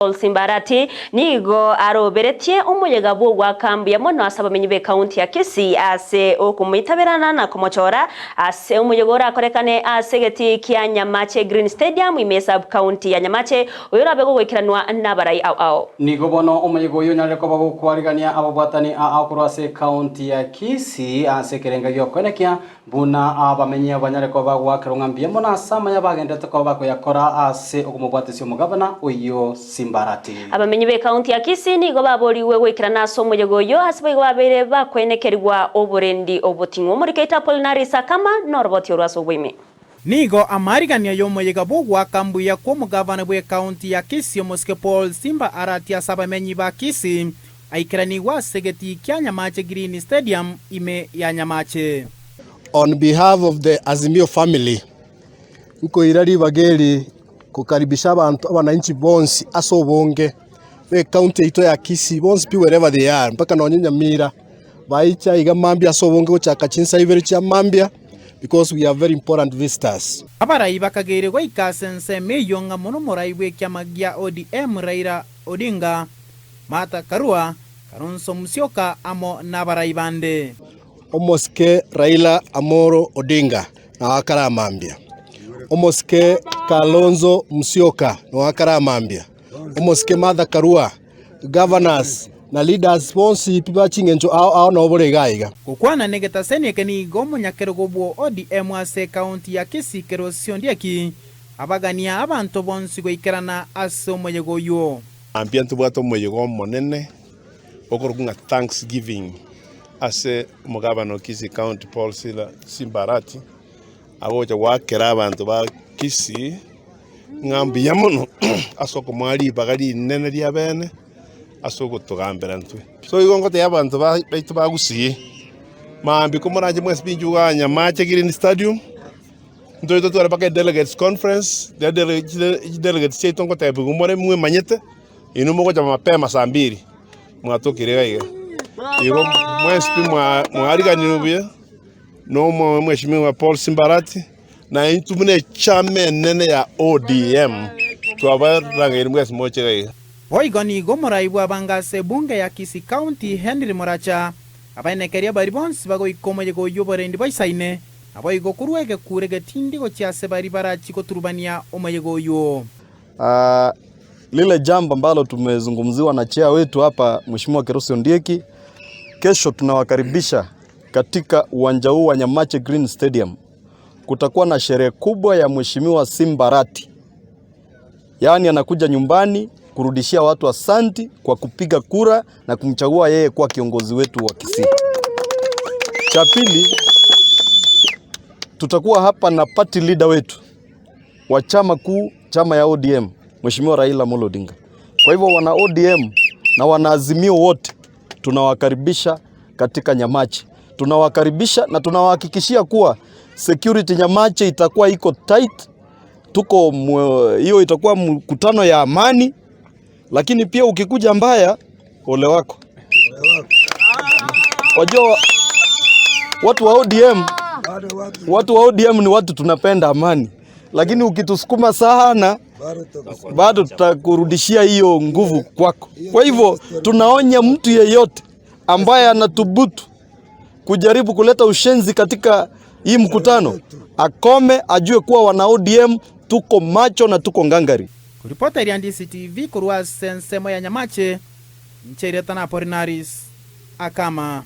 Paul Simbarati nigo aroberetie omoyega bw'ogoaka mbuya mono ase abamenyi b'ekaunti ya Kisii ase okomoitaberana na komochora ase omoyega orakorekane ase egetii kia Nyamache Green Stadium ime sub-county ya Nyamache oyorabe gogoikeranwa nabarai ao ao. Nigo bono omoyega oyio onyarire koba gokwarigania ababwatani ao korwa ase ekaunti ya Kisii ase ekerenga gi'okoenekia Buna abamenyi banyare koba bagoakerwa ng'a mbuya mono ase amaya bagenderete koba bakoyakora ase okomobwatesia omogabana oyio Simbarati. Abamenyi b'ekaunti ya Kisii nigo baborigwe goikerana ase omoyega oyio ase boigo babeire bakoenekerigwa oborendi oboting'u. Omorikeito Apollinaris Akama noroboti orwo ase oboime. Nigo amaariganio y'omoyega bw'ogoaka mbuya kw'omogavana bw'ekaunti ya Kisii omosike Paul Simba Arati ase abamenyi ba Kisii Aikeranigwe ase egetii kia Nyamache Green Stadium ime ya Nyamache. On behalf of the Azimio family, nkoira ribaga eri kokaribisha abanto abananchi bonsi ase obonge be county yaito ya Kisii bonsi pi wherever they are mpaka nonye Nyamira baiche aiga mambia ase obonge gochaka chinsa ibere chia mambia because we have very important visitors. Abarai bakageire goika ase ensemo eyio ng'a mono omorai bw'ekiama gia ODM Raila Odinga, Martha Karua, Kalonzo Musyoka amo nabarai bande. Omosike Raila Amolo Odinga nao akare mambia, Omosike Kalonzo Musyoka nao akare mambia, Omosike Martha Karua, Governors na leaders bonsi pi ba ching'encho ao ao nabo bore iga iga. Gokwana negetaseni eke nigo omonyakerogo bwo ODM ase ekaunti ya Kisii Kerosi Ondieki Abagania abanto bonsi goikerana ase omoyega oyio. Mambia ntobwate omoyega omonene okorokwa ng'a Thanksgiving ase omogabana o Kisii County Paul Sila Simba Arati agocha goakera abanto ba Kisii ng'a mbuya mono ase okomoa ribaga rinene ria bene ase ogotogambera intwe. So igo ngotebia abanto baito ba Gusii, mambia komoranche mwensi pi inchuo igaa Nyamache Green Stadium. Ntore totware mpaka edelegates conference, chidelegates chiaito ngotebiwa more mwemanyete, inwe mogocha mapema saa mbiri, mwatokire iga iga. Igo mwensi pi mwariganirwe buya, na omweshimiwa Paul Simbarati, na intwe buna echama enene ya ODM, twabarangeire mwensi moche iga iga. Boigo nigo omorai bw'abange ase ebunge ya Kisii County Henry Muracha abaenekeria baria bonsi bagoika omoyega oyio oborendi boisaine Naboigo korwa egekure getindi gochia ase baria barachie goturubania omoyega oyio. Lile jambo ambalo tumezungumziwa na chair wetu hapa Mheshimiwa Kerosi Ondieki, kesho tunawakaribisha katika uwanja huu wa Nyamache Green Stadium. Kutakuwa na sherehe kubwa ya Mheshimiwa Simbarati, yaani anakuja nyumbani kurudishia watu asanti kwa kupiga kura na kumchagua yeye kuwa kiongozi wetu wa Kisii. Cha pili, tutakuwa hapa na party leader wetu wa chama kuu, chama ya ODM, Mheshimiwa Raila Amolo Odinga. Kwa hivyo wana ODM na wanaazimio wote tunawakaribisha katika Nyamache, tunawakaribisha na tunawahakikishia kuwa security Nyamache itakuwa iko tight tuko hiyo itakuwa mkutano ya amani, lakini pia ukikuja mbaya, ole wako. Wajua watu wa ODM, watu wa ODM ni watu tunapenda amani, lakini ukitusukuma sana bado tutakurudishia hiyo nguvu kwako. Kwa hivyo tunaonya mtu yeyote ambaye anathubutu kujaribu kuleta ushenzi katika hii mkutano akome, ajue kuwa wana ODM tuko macho na tuko ngangari. Koripota eria DCTV korwa ase ensemo ya Nyamache, inche Erieta na Apolinaris Akama.